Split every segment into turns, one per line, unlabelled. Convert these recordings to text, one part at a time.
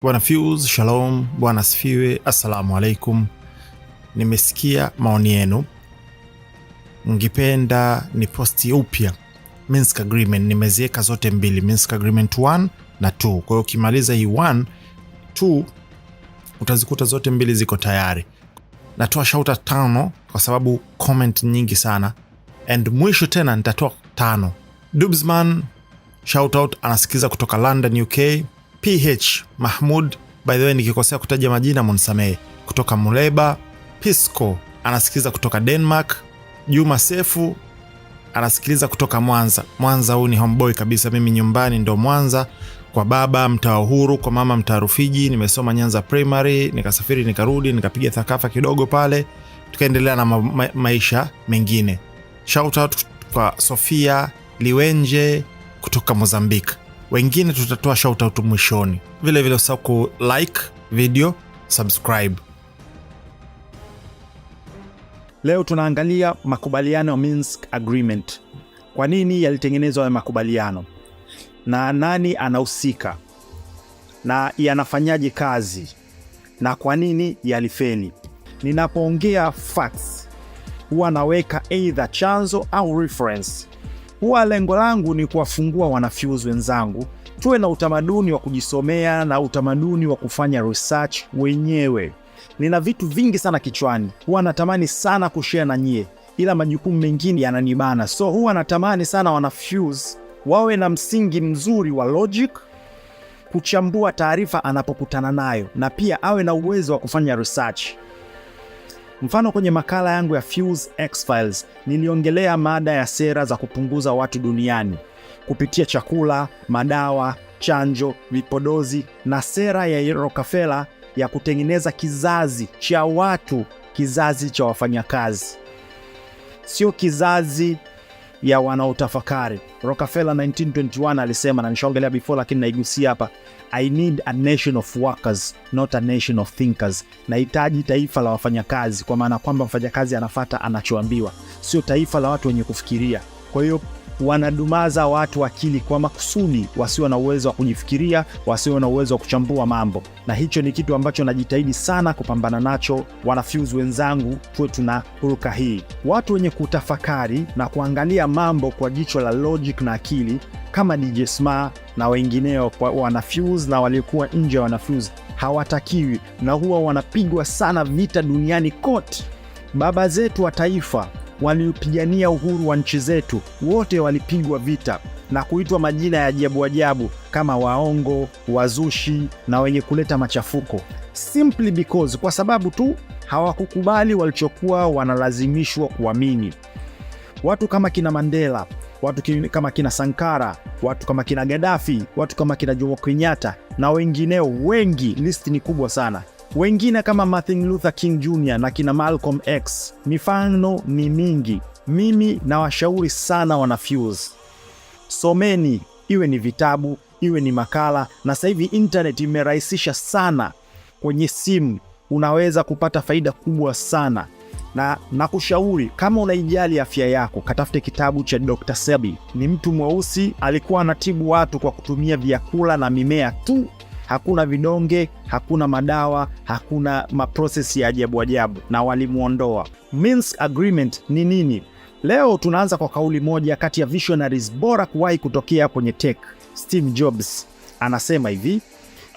Bwana Fuse, shalom, bwana asifiwe, assalamu alaikum. Nimesikia maoni yenu, ngipenda ni posti upya Minsk Agreement. Nimeziweka zote mbili, Minsk Agreement 1 na 2. Kwa hiyo ukimaliza hii 1, 2 utazikuta zote mbili ziko tayari. Natoa shout tano kwa sababu comment nyingi sana, and mwisho tena nitatoa tano. Dubsman shout out, anasikiza kutoka London, UK. PH Mahmud, by the way nikikosea kutaja majina munisamehe, kutoka Muleba. Pisco anasikiliza kutoka Denmark. Juma Sefu anasikiliza kutoka Mwanza. Mwanza huu ni homeboy kabisa, mimi nyumbani ndo Mwanza, kwa baba mtaa Uhuru, kwa mama mtaa Rufiji. Nimesoma Nyanza Primary, nikasafiri nikarudi, nikapiga thakafa kidogo pale, tukaendelea na maisha mengine. Shout out kwa Sofia Liwenje kutoka Mozambique. Wengine tutatoa shout out mwishoni. Vile vile usahau ku like video, subscribe.
Leo tunaangalia makubaliano ya Minsk Agreement. Kwa nini yalitengenezwa ya makubaliano na nani anahusika na yanafanyaje kazi na kwa nini yalifeli? Ninapoongea facts huwa naweka either chanzo au reference. Huwa lengo langu ni kuwafungua wanafuse wenzangu tuwe na utamaduni wa kujisomea na utamaduni wa kufanya research wenyewe. Nina vitu vingi sana kichwani, huwa natamani sana kushare na nyie, ila majukumu mengine yananibana. So huwa natamani sana wanafuse wawe na msingi mzuri wa logic kuchambua taarifa anapokutana nayo, na pia awe na uwezo wa kufanya research. Mfano, kwenye makala yangu ya Fuse X-Files niliongelea mada ya sera za kupunguza watu duniani kupitia chakula, madawa, chanjo, vipodozi na sera ya Rockefeller ya kutengeneza kizazi cha watu, kizazi cha wafanyakazi, sio kizazi ya wanaotafakari. Rockefeller 1921 alisema, na nishaongelea before, lakini naigusia hapa, "I need a nation of workers, not a nation of thinkers." Nahitaji taifa la wafanyakazi, kwa maana kwamba mfanyakazi anafata anachoambiwa, sio taifa la watu wenye kufikiria. Kwa hiyo wanadumaza watu akili kwa makusudi, wasio na uwezo wa kujifikiria, wasio na uwezo wa kuchambua mambo, na hicho ni kitu ambacho najitahidi sana kupambana nacho. Wanafuse wenzangu, tuwe tuna hulka hii, watu wenye kutafakari na kuangalia mambo kwa jicho la logic na akili kama DJ Sma na wengineo, kwa wanafuse na waliokuwa nje ya wanafuse hawatakiwi na huwa wanapigwa sana vita duniani kote. Baba zetu wa taifa waliopigania uhuru wa nchi zetu wote walipigwa vita na kuitwa majina ya ajabu ajabu kama waongo, wazushi na wenye kuleta machafuko, simply because, kwa sababu tu hawakukubali walichokuwa wanalazimishwa kuamini. Watu kama kina Mandela, watu kama kina Sankara, watu kama kina Gaddafi, watu kama kina Jomo Kenyatta na wengineo wengi, list ni kubwa sana. Wengine kama Martin Luther King Jr na kina Malcolm X. Mifano ni mingi. Mimi nawashauri sana wanafuse, someni, iwe ni vitabu, iwe ni makala, na sasa hivi internet imerahisisha sana. Kwenye simu unaweza kupata faida kubwa sana, na nakushauri kama unaijali afya yako, katafute kitabu cha Dr. Sebi. Ni mtu mweusi, alikuwa anatibu watu kwa kutumia vyakula na mimea tu. Hakuna vidonge, hakuna madawa, hakuna maprocess ya ajabu ajabu, na walimwondoa. Minsk Agreement ni nini? Leo tunaanza kwa kauli moja kati ya visionaries bora kuwahi kutokea kwenye tech, Steve Jobs anasema hivi: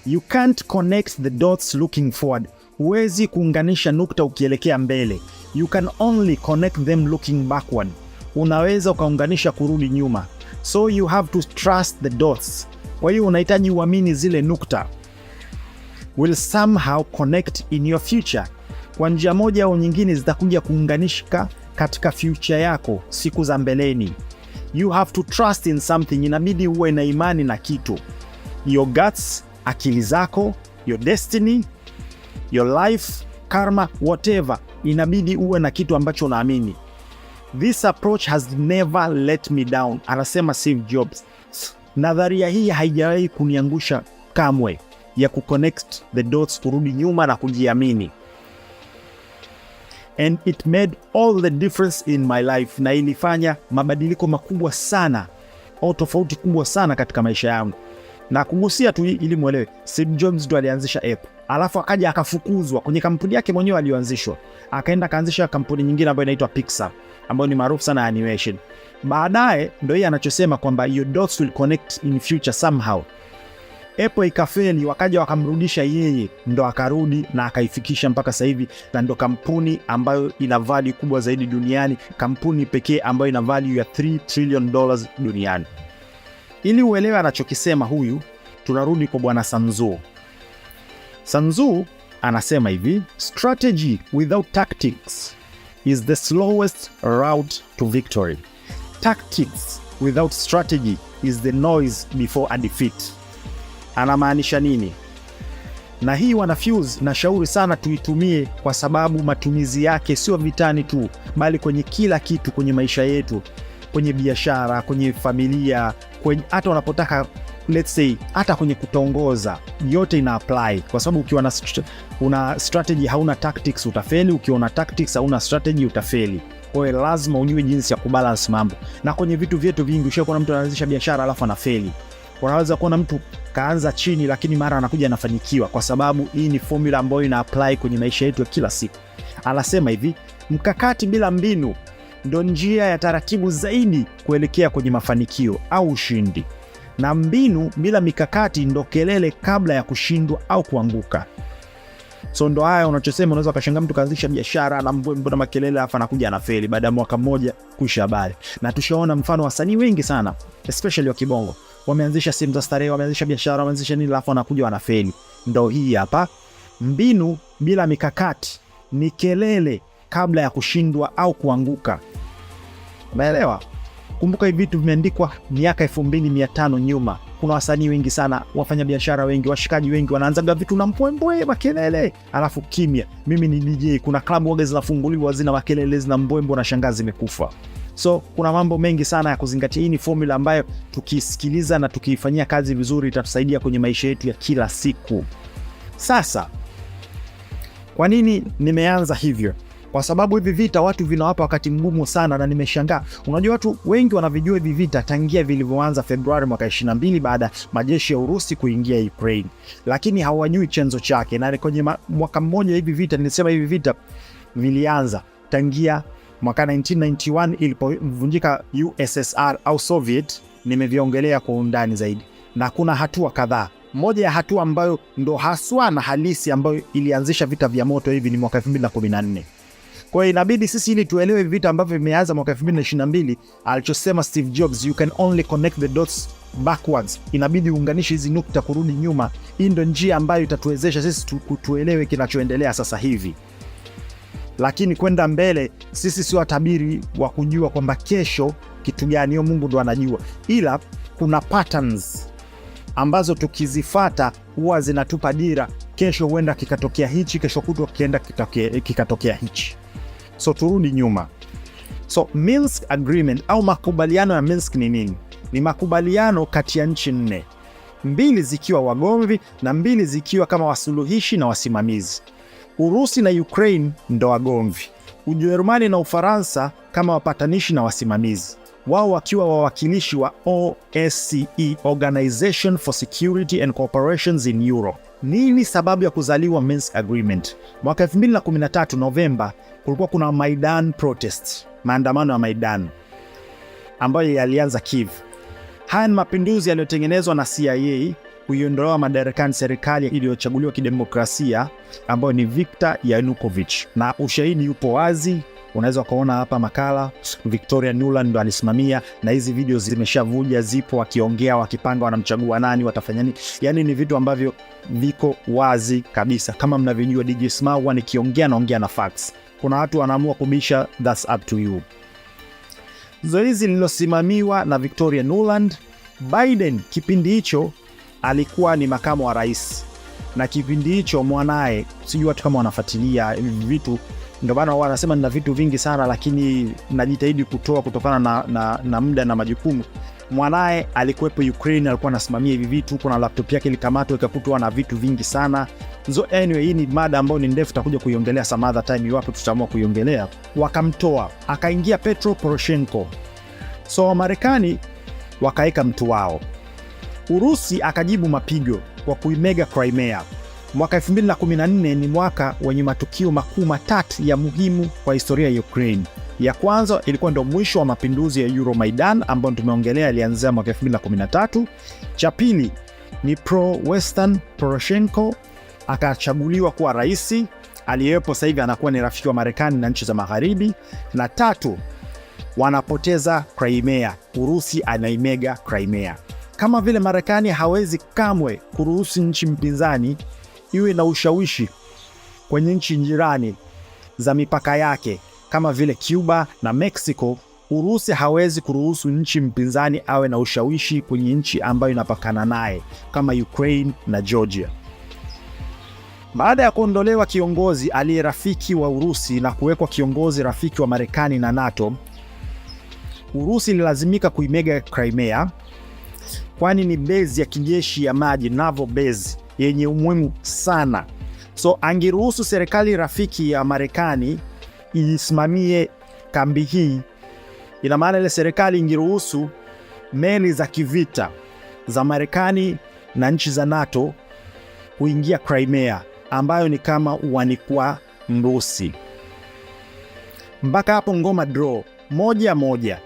"You can't connect the dots looking forward." Huwezi kuunganisha nukta ukielekea mbele. "You can only connect them looking backward." Unaweza ukaunganisha kurudi nyuma. So you have to trust the dots. Kwa hiyo unahitaji uamini zile nukta will somehow connect in your future. Kwa njia moja au nyingine zitakuja kuunganishika katika future yako siku za mbeleni. You have to trust in something. Inabidi uwe na imani na kitu. Your guts, akili zako, your destiny, your life, karma, whatever. Inabidi uwe na kitu ambacho unaamini. "This approach has never let me down," anasema Steve Jobs. Nadharia hii haijawahi kuniangusha kamwe, ya kuconnect the dots, kurudi nyuma na kujiamini. "And it made all the difference in my life," na ilifanya mabadiliko makubwa sana au tofauti kubwa sana katika maisha yangu. Na kugusia tu ili muelewe, Steve Jobs ndo alianzisha Apple, alafu akaja akafukuzwa kwenye kampuni yake mwenyewe aliyoanzishwa, akaenda akaanzisha kampuni nyingine ambayo inaitwa Pixar, ambayo ni maarufu sana ya animation. Baadaye ndo hii anachosema kwamba your dots will connect in future somehow. Apple ikafeli, wakaja wakamrudisha yeye, ndo akarudi na akaifikisha mpaka sasa hivi, na ndo kampuni ambayo ina value kubwa zaidi duniani, kampuni pekee ambayo ina value ya 3 trillion dollars duniani. Ili uelewe anachokisema huyu, tunarudi kwa bwana Sun Tzu. Sun Tzu anasema hivi, strategy without tactics is the slowest route to victory. Tactics without strategy is the noise before a defeat. Anamaanisha nini? Na hii wana Fuse, nashauri sana tuitumie, kwa sababu matumizi yake sio vitani tu, bali kwenye kila kitu kwenye maisha yetu, kwenye biashara, kwenye familia, kwenye hata unapotaka let's say, hata kwenye kutongoza, yote ina apply, kwa sababu ukiwa na una strategy hauna tactics utafeli, ukiwa na tactics hauna strategy utafeli. Kwa hiyo lazima ujue jinsi ya kubalance mambo. Na kwenye vitu vyetu vingi, ushakuona mtu anaanzisha biashara alafu anafeli. Unaweza kuona mtu kaanza chini, lakini mara anakuja anafanikiwa, kwa sababu hii ni formula ambayo ina apply kwenye maisha yetu ya kila siku. Anasema hivi, mkakati bila mbinu ndo njia ya taratibu zaidi kuelekea kwenye mafanikio au ushindi, na mbinu bila mikakati ndo kelele kabla ya kushindwa au kuanguka. So ndo haya unachosema, unaweza ukashangaa mtu kaanzisha biashara na mbwembwe na makelele, alafu anakuja anafeli baada ya mwaka mmoja kuisha habari. Na tushaona mfano wasanii wengi sana especially wa kibongo wameanzisha sehemu za starehe, wameanzisha biashara, wameanzisha nini, alafu wanakuja wanafeli. Ndo hii hapa, mbinu bila mikakati ni kelele kabla ya kushindwa au kuanguka. Umeelewa? Kumbuka hivi vitu vimeandikwa miaka 2500 nyuma. Kuna wasanii wengi sana, wafanyabiashara wengi, washikaji wengi wanaanzaga vitu na mbwembwe, makelele, alafu kimya. Mimi ni DJ, kuna klabu waga zinafunguliwa zina makelele, zina mbwembwe na shangazi zimekufa. So kuna mambo mengi sana ya kuzingatia. Hii ni formula ambayo tukisikiliza na tukiifanyia kazi vizuri itatusaidia kwenye maisha yetu ya kila siku. Sasa kwa nini nimeanza hivyo? Kwa sababu hivi vita watu vinawapa wakati mgumu sana, na nimeshangaa. Unajua, watu wengi wanavijua hivi vita tangia vilivyoanza Februari mwaka 22 baada majeshi ya Urusi kuingia Ukraine, lakini hawajui chanzo chake. Na kwenye mwaka mmoja hivi vita, nilisema hivi vita vilianza tangia mwaka 1991 ilipovunjika USSR au Soviet. Nimeviongelea kwa undani zaidi, na kuna hatua kadhaa. Moja ya hatua ambayo ndo haswa na halisi ambayo ilianzisha vita vya moto hivi ni mwaka 2014. Kwa hiyo inabidi sisi ili tuelewe vita ambavyo vimeanza mwaka 2022, alichosema Steve Jobs, you can only connect the dots backwards. Inabidi uunganishe hizi nukta kurudi nyuma. Hii ndo njia ambayo itatuwezesha sisi tuelewe kinachoendelea sasa hivi. Lakini kwenda mbele, sisi sio watabiri wa kujua kwamba kesho kitu gani, hiyo Mungu ndo anajua, ila kuna patterns ambazo tukizifata huwa zinatupa dira. Kesho huenda kikatokea hichi, kesho kutwa kienda kikatokea hichi. So turudi nyuma. So Minsk Agreement au makubaliano ya Minsk ni nini? Ni makubaliano kati ya nchi nne, mbili zikiwa wagomvi na mbili zikiwa kama wasuluhishi na wasimamizi. Urusi na Ukraine ndo wagomvi, Ujerumani na Ufaransa kama wapatanishi na wasimamizi, wao wakiwa wawakilishi wa OSCE, Organization for Security and Cooperation in Europe. Nini sababu ya kuzaliwa Minsk Agreement? Mwaka 2013 Novemba, kulikuwa kuna Maidan protest, maandamano ya Maidan ambayo yalianza Kiev. Haya ni mapinduzi yaliyotengenezwa na CIA kuiondoa madarakani serikali iliyochaguliwa kidemokrasia ambayo ni Viktor Yanukovych, na ushahidi upo wazi, unaweza ukaona hapa makala. Victoria Nuland ndo alisimamia, na hizi video zimeshavuja, zipo wakiongea, wakipanga wanamchagua nani, watafanya nini. Yani ni vitu ambavyo viko wazi kabisa. Kama mnavyojua DJ Smart huwa nikiongea naongea na facts. Kuna watu wanaamua kubisha, that's up to you. Zoezi lililosimamiwa na Victoria Nuland. Biden kipindi hicho alikuwa ni makamu wa rais, na kipindi hicho mwanaye, sijui watu kama wanafuatilia vitu, ndio maana wanasema nina vitu vingi sana, lakini najitahidi kutoa kutokana na muda na majukumu. Mwanaye alikuwepo Ukraine, alikuwa anasimamia hivi vitu. Kuna laptop yake ilikamatwa ikakutwa na vitu vingi sana. So anyway, hii ni mada ambayo ni ndefu, tutakuja kuiongelea some other time iwapo tutaamua kuiongelea. Wakamtoa, akaingia Petro Poroshenko. So Wamarekani wakaweka mtu wao. Urusi akajibu mapigo kwa kuimega Crimea. Mwaka 2014 ni mwaka wenye matukio makuu matatu ya muhimu kwa historia ya Ukraine. Ya kwanza ilikuwa ndo mwisho wa mapinduzi ya Euromaidan ambayo tumeongelea yalianzia mwaka 2013. Cha pili ni pro-Western Poroshenko akachaguliwa kuwa rais, aliyepo sasa hivi anakuwa ni rafiki wa Marekani na nchi za Magharibi. Na tatu, wanapoteza Crimea, Urusi anaimega Crimea. Kama vile Marekani hawezi kamwe kuruhusu nchi mpinzani iwe na ushawishi kwenye nchi jirani za mipaka yake kama vile Cuba na Mexico, Urusi hawezi kuruhusu nchi mpinzani awe na ushawishi kwenye nchi ambayo inapakana naye kama Ukraine na Georgia. Baada ya kuondolewa kiongozi aliye rafiki wa Urusi na kuwekwa kiongozi rafiki wa Marekani na NATO, Urusi ililazimika kuimega Crimea, kwani ni bezi ya kijeshi ya maji, naval base yenye umuhimu sana. So angeruhusu serikali rafiki ya Marekani isimamie kambi hii, ina maana ile serikali ingeruhusu meli za kivita za Marekani na nchi za NATO kuingia Crimea, ambayo ni kama uwani kwa Mrusi. Mpaka hapo ngoma draw 1-1.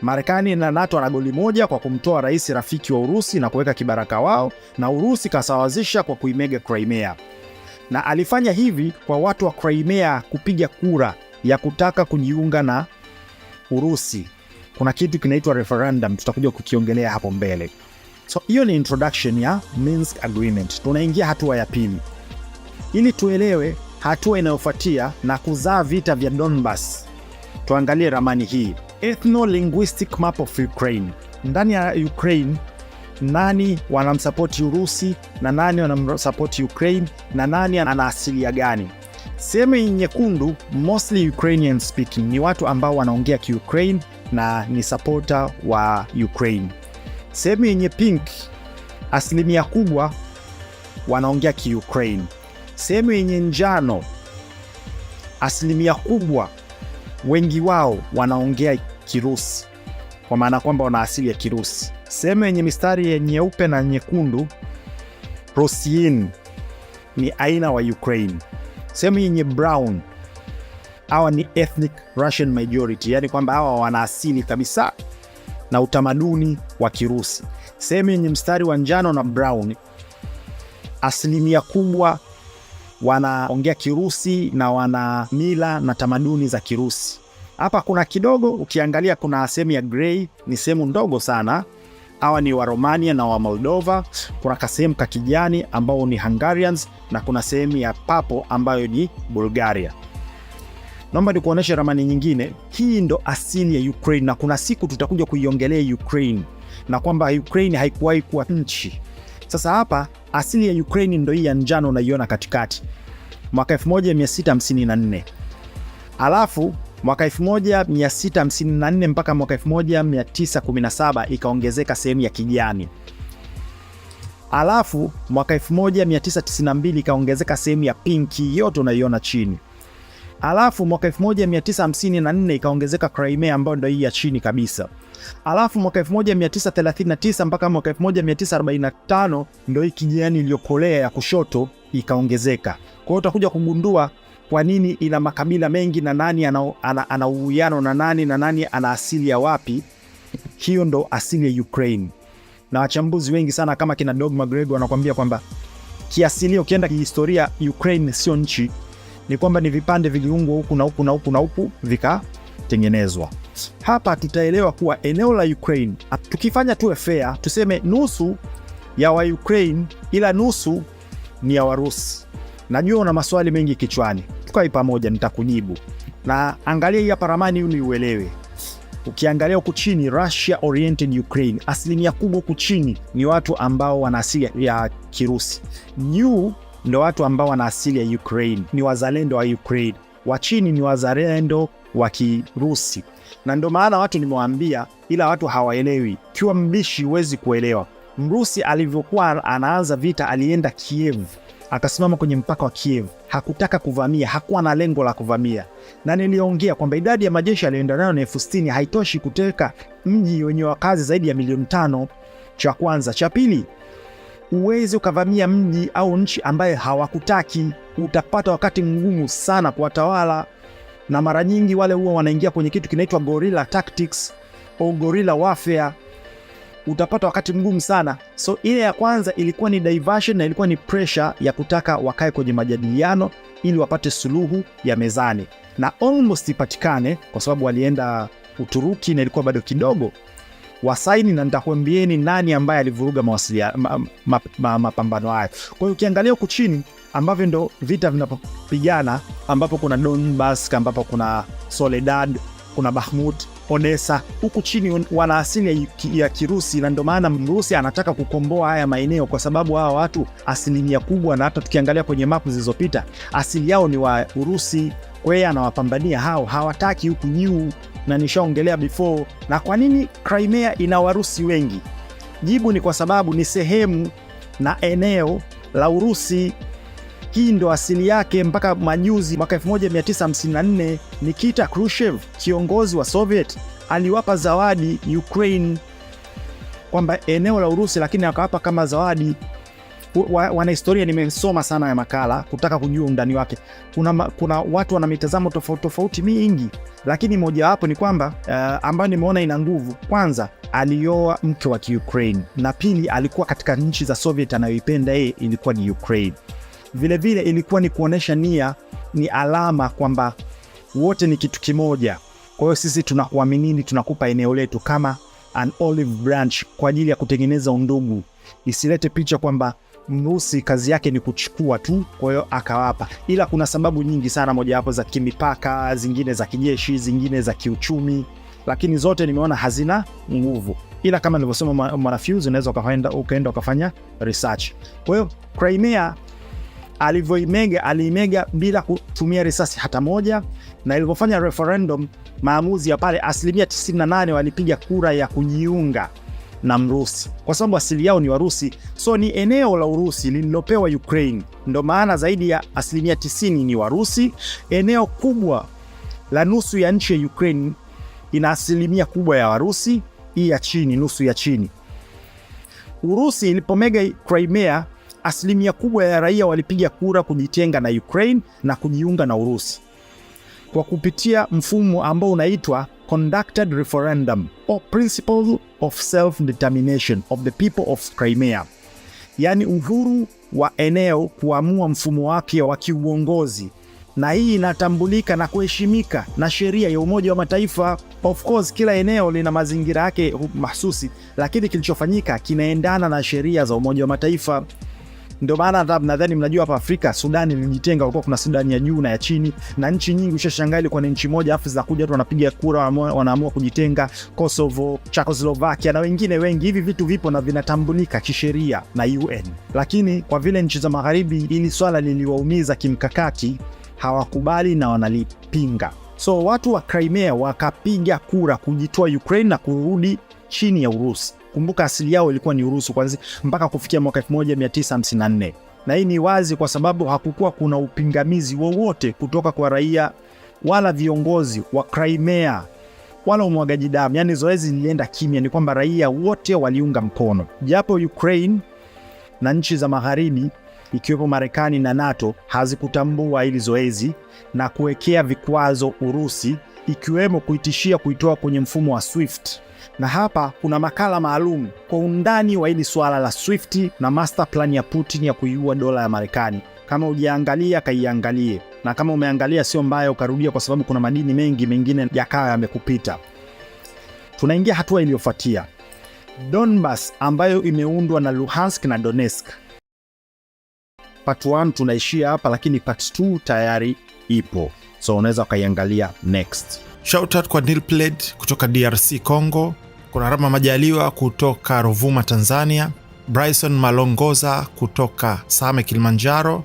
Marekani na NATO ana goli moja kwa kumtoa rais rafiki wa Urusi na kuweka kibaraka wao, na Urusi kasawazisha kwa kuimega Crimea. Na alifanya hivi kwa watu wa Crimea kupiga kura ya kutaka kujiunga na Urusi. Kuna kitu kinaitwa referendum, tutakuja kukiongelea hapo mbele. So hiyo ni introduction ya Minsk Agreement. Tunaingia hatua ya pili ili tuelewe hatua inayofuatia na kuzaa vita vya Donbas. Tuangalie ramani hii, Ethno-linguistic map of Ukraine. Ndani ya Ukraine nani wanamsapoti Urusi na nani wanamsapoti Ukraine na nani ana asilia gani? Sehemu nyekundu mostly Ukrainian speaking, ni watu ambao wanaongea Kiukraine na ni supporter wa Ukraine. Sehemu yenye pink, asilimia kubwa wanaongea Kiukraine. Sehemu yenye njano, asilimia kubwa wengi wao wanaongea Kirusi, kwa maana kwamba wana asili ya Kirusi. Sehemu yenye mistari ya nyeupe na nyekundu, Russian, ni aina wa Ukraine. Sehemu yenye brown, hawa ni ethnic Russian majority, yani kwamba hawa wana asili kabisa na utamaduni wa Kirusi. Sehemu yenye mstari wa njano na brown, asilimia kubwa wanaongea Kirusi na wana mila na tamaduni za Kirusi. Hapa kuna kidogo, ukiangalia kuna sehemu ya grey, ni sehemu ndogo sana. Hawa ni wa Romania na wa Moldova. Kuna kasehemu ka kijani ambao ni Hungarians na kuna sehemu ya purple ambayo ni Bulgaria. Naomba nikuoneshe ramani nyingine. Hii ndo asili ya Ukraine, na kuna siku tutakuja kuiongelea Ukraine na kwamba Ukraine haikuwahi kuwa nchi. Sasa hapa asili ya Ukraine ndo hii ya njano unaiona katikati, mwaka 1654. Alafu mwaka 1654 mpaka mwaka 1917 ikaongezeka sehemu ya kijani. Alafu mwaka 1992 ikaongezeka sehemu ya pinki yote unaiona chini. Alafu mwaka 1954 ikaongezeka Crimea ambayo ndio hii ya chini kabisa. Alafu mwaka 1939 mpaka mwaka 1945 ndio hii kijani iliyokolea ya kushoto ikaongezeka. Kwa hiyo utakuja kugundua kwa nini ina makabila mengi na nani ana uwiano na nani na nani ana asili ya wapi. Hiyo ndo asili ya Ukraine. Na wachambuzi wengi sana kama kina Doug McGregor wanakuambia kwamba kiasilia, ukienda kihistoria, Ukraine sio nchi, ni kwamba ni vipande viliungwa huku na huku na huku na huku vikatengenezwa. Hapa tutaelewa kuwa eneo la Ukraine, tukifanya tuwe fair, tuseme nusu ya wa Ukraine ila nusu ni ya Warusi. Najua una maswali mengi kichwani, tukae pamoja, nitakujibu. Na angalia hii hapa ramani ili uelewe. Ukiangalia huku chini, Russia oriented Ukraine, asilimia kubwa huku chini ni watu ambao wana asili ya Kirusi. Juu ndo watu ambao wana asili ya Ukraine, ni wazalendo wa Ukraine. Wa chini ni wazalendo wa Kirusi, na ndo maana watu nimewaambia, ila watu hawaelewi. Kiwa mbishi huwezi kuelewa. Mrusi alivyokuwa anaanza vita, alienda Kiev, akasimama kwenye mpaka wa Kiev. Hakutaka kuvamia, hakuwa na lengo la kuvamia, na niliongea kwamba idadi ya majeshi aliyoenda nayo ni 60,000, haitoshi kuteka mji wenye wakazi zaidi ya milioni 5. Cha kwanza. Cha pili, uwezi ukavamia mji au nchi ambaye hawakutaki, utapata wakati mgumu sana kuwatawala, na mara nyingi wale huwa wanaingia kwenye kitu kinaitwa guerrilla tactics au guerrilla warfare. Utapata wakati mgumu sana. So ile ya kwanza ilikuwa ni diversion na ilikuwa ni pressure ya kutaka wakae kwenye majadiliano ili wapate suluhu ya mezani, na almost ipatikane, kwa sababu walienda Uturuki na ilikuwa bado kidogo wasaini, na nitakwambieni nani ambaye alivuruga mawasiliano mapambano hayo. Kwa hiyo ukiangalia huku chini ambavyo ndo vita vinapopigana, ambapo kuna Donbas, ambapo kuna Soledad, kuna Bakhmut, Odessa, huku chini wana asili ya Kirusi, na ndio maana Mrusi anataka kukomboa haya maeneo, kwa sababu hawa watu asilimia kubwa, na hata tukiangalia kwenye mapu zilizopita, asili yao ni wa Urusi. Kwa hiyo anawapambania hao, hawataki huku juu, na nishaongelea before. Na kwa nini Crimea ina Warusi wengi? Jibu ni kwa sababu ni sehemu na eneo la Urusi. Hii ndo asili yake. Mpaka majuzi mwaka 1954 Nikita Khrushchev, kiongozi wa Soviet, aliwapa zawadi Ukraine kwamba eneo la Urusi, lakini akawapa kama zawadi. Wanahistoria, nimesoma sana ya makala kutaka kujua undani wake. Kuna watu wana mitazamo tofauti tofauti mingi, lakini mojawapo ni kwamba ambayo nimeona ina nguvu, kwanza alioa mke wa Kiukraine, na pili alikuwa katika nchi za Soviet anayoipenda yeye ilikuwa ni Ukraine. Vilevile ilikuwa ni kuonesha nia, ni alama kwamba wote ni kitu kimoja. Kwa hiyo sisi tunakuaminini, tunakupa eneo letu kama an olive branch kwa ajili ya kutengeneza undugu, isilete picha kwamba Mrusi kazi yake ni kuchukua tu, kwa hiyo akawapa. Ila kuna sababu nyingi sana, mojawapo za kimipaka, zingine za kijeshi, zingine za kiuchumi, lakini zote nimeona hazina nguvu, ila kama nilivyosema, Mwanafyuzi, unaweza ukaenda ukafanya research. Kwa hiyo Crimea alivyoimega, aliimega bila kutumia risasi hata moja, na ilivyofanya referendum, maamuzi ya pale, 98% walipiga kura ya kujiunga na Mrusi kwa sababu asili yao ni Warusi. So ni eneo la Urusi lililopewa Ukraine, ndo maana zaidi ya 90% ni Warusi. Eneo kubwa la nusu ya nchi ya Ukraine ina asilimia kubwa ya Warusi, hii ya chini, nusu ya chini. Urusi ilipomega Crimea, asilimia kubwa ya raia walipiga kura kujitenga na Ukraine na kujiunga na Urusi kwa kupitia mfumo ambao unaitwa conducted referendum or principle of self-determination of the people of Crimea, yaani uhuru wa eneo kuamua mfumo wake wa kiuongozi, na hii inatambulika na kuheshimika na sheria ya Umoja wa Mataifa. Of course, kila eneo lina mazingira yake mahsusi, lakini kilichofanyika kinaendana na sheria za Umoja wa Mataifa. Ndio maana nadhani mnajua hapa Afrika Sudan ilijitenga, kulikuwa kuna Sudan ya juu na ya chini, na nchi nyingi ushashangaa ilikuwa ni nchi moja, afu zinakuja watu wanapiga kura, wanaamua kujitenga. Kosovo, Czechoslovakia na wengine wengi. Hivi vitu vipo na vinatambulika kisheria na UN, lakini kwa vile nchi za magharibi ili swala liliwaumiza kimkakati, hawakubali na wanalipinga. So watu wa Crimea wakapiga kura kujitoa Ukraine na kurudi chini ya Urusi. Kumbuka asili yao ilikuwa ni Urusi kwanza mpaka kufikia mwaka 1954. Na hii ni wazi kwa sababu hakukuwa kuna upingamizi wowote kutoka kwa raia wala viongozi wa Crimea wala umwagaji damu. Yaani zoezi lilienda kimya, ni kwamba raia wote waliunga mkono, japo Ukraine na nchi za magharibi ikiwepo Marekani na NATO hazikutambua hili zoezi na kuwekea vikwazo Urusi, ikiwemo kuitishia kuitoa kwenye mfumo wa SWIFT. Na hapa kuna makala maalum kwa undani wa hili swala la SWIFT na master plan ya Putin ya kuiua dola ya Marekani. Kama hujaangalia kaiangalie, na kama umeangalia sio mbaya ukarudia, kwa sababu kuna madini mengi mengine yakawa yamekupita. Tunaingia hatua iliyofuatia, Donbas ambayo imeundwa na Luhansk na Donetsk. Part 1 tunaishia hapa, lakini part 2 tayari ipo, so unaweza ukaiangalia next.
Shout out kwa Nilpled kutoka DRC Congo, kuna Rama Majaliwa kutoka Ruvuma Tanzania, Bryson Malongoza kutoka Same Kilimanjaro,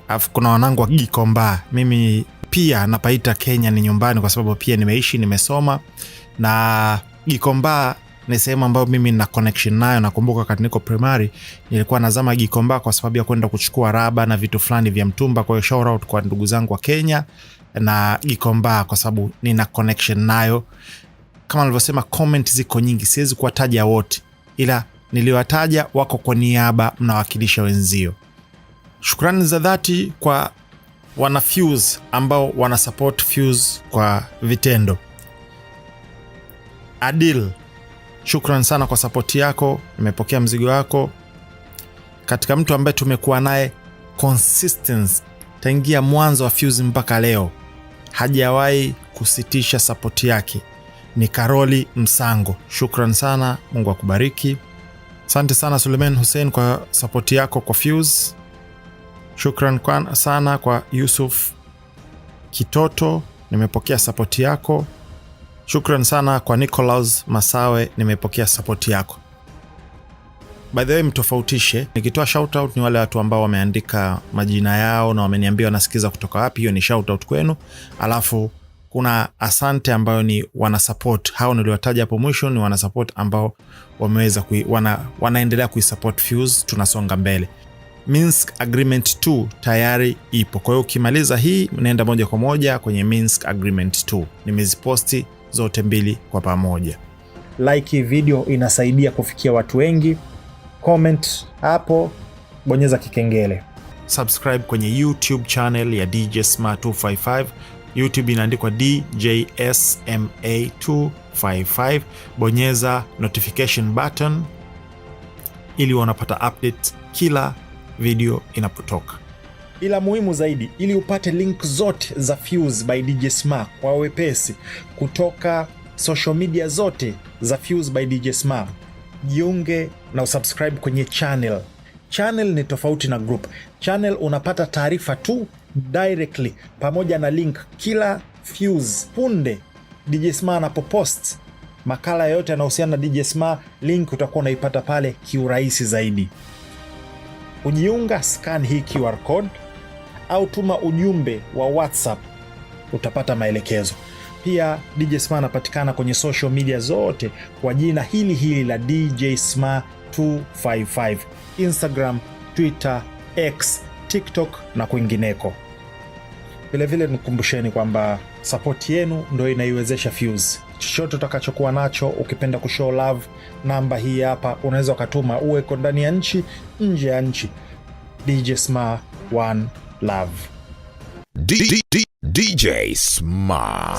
alafu kuna wanangu wa Gikomba. Mimi pia napaita Kenya ni nyumbani kwa sababu pia nimeishi, nimesoma, na Gikomba ni sehemu ambayo mimi nina connection nayo. Nakumbuka wakati niko primary nilikuwa nazama Gikomba kwa sababu ya kwenda kuchukua raba na vitu fulani vya mtumba. Kwa hiyo shout out kwa ndugu zangu wa Kenya na Gikomba kwa sababu nina connection nayo. Kama nilivyosema, comment ziko nyingi, siwezi kuwataja wote, ila Niliwataja wako kwa niaba, mnawakilisha wenzio. Shukrani za dhati kwa wana Fuse ambao wana support Fuse kwa vitendo. Adil, shukran sana kwa sapoti yako, nimepokea mzigo wako. Katika mtu ambaye tumekuwa naye consistent tangia mwanzo wa Fuse mpaka leo, hajawahi kusitisha sapoti yake, ni Karoli Msango. Shukran sana, Mungu akubariki. Asante sana Suleiman Hussein kwa sapoti yako kwa Fuse. Shukran sana kwa Yusuf Kitoto, nimepokea sapoti yako. Shukran sana kwa Nicholas Masawe, nimepokea sapoti yako. By the way, mtofautishe, nikitoa shout out ni wale watu ambao wameandika majina yao na wameniambia wanasikiza kutoka wapi, hiyo ni shout out kwenu. Alafu kuna asante ambayo ni wana support, hao niliwataja hapo mwisho ni wana support ambao wameweza wanaendelea kuisupport Fuse, tunasonga mbele. Minsk Agreement 2 tayari ipo. Kwa hiyo ukimaliza hii unaenda moja kwa moja kwenye Minsk Agreement 2. Nimeziposti zote mbili kwa pamoja.
Like hii video, inasaidia kufikia watu wengi. Comment hapo, bonyeza kikengele.
Subscribe kwenye YouTube channel ya DJ Sma 255. YouTube inaandikwa DJSMA 255. Bonyeza notification button ili unapata update kila video inapotoka.
Ila muhimu zaidi, ili upate link zote za Fuse by DJ Sma kwa wepesi kutoka social media zote za Fuse by DJ Sma, jiunge na usubscribe kwenye channel. Channel ni tofauti na group. Channel unapata taarifa tu directly pamoja na link kila Fuse. Punde DJ Sma anapopost makala yoyote yanayohusiana na DJ Sma, link utakuwa unaipata pale kiurahisi zaidi. Kujiunga, scan hii QR code au tuma ujumbe wa WhatsApp, utapata maelekezo. Pia DJ Sma anapatikana kwenye social media zote kwa jina hili hili la DJ Sma 255, Instagram, Twitter, X, TikTok na kwingineko. Vilevile nikumbusheni kwamba sapoti yenu ndo inaiwezesha Fuse. Chochote utakachokuwa nacho, ukipenda kushow love, namba hii hapa, unaweza ukatuma, uweko ndani ya nchi, nje ya nchi. DJ Sma, one love.
DJ Sma.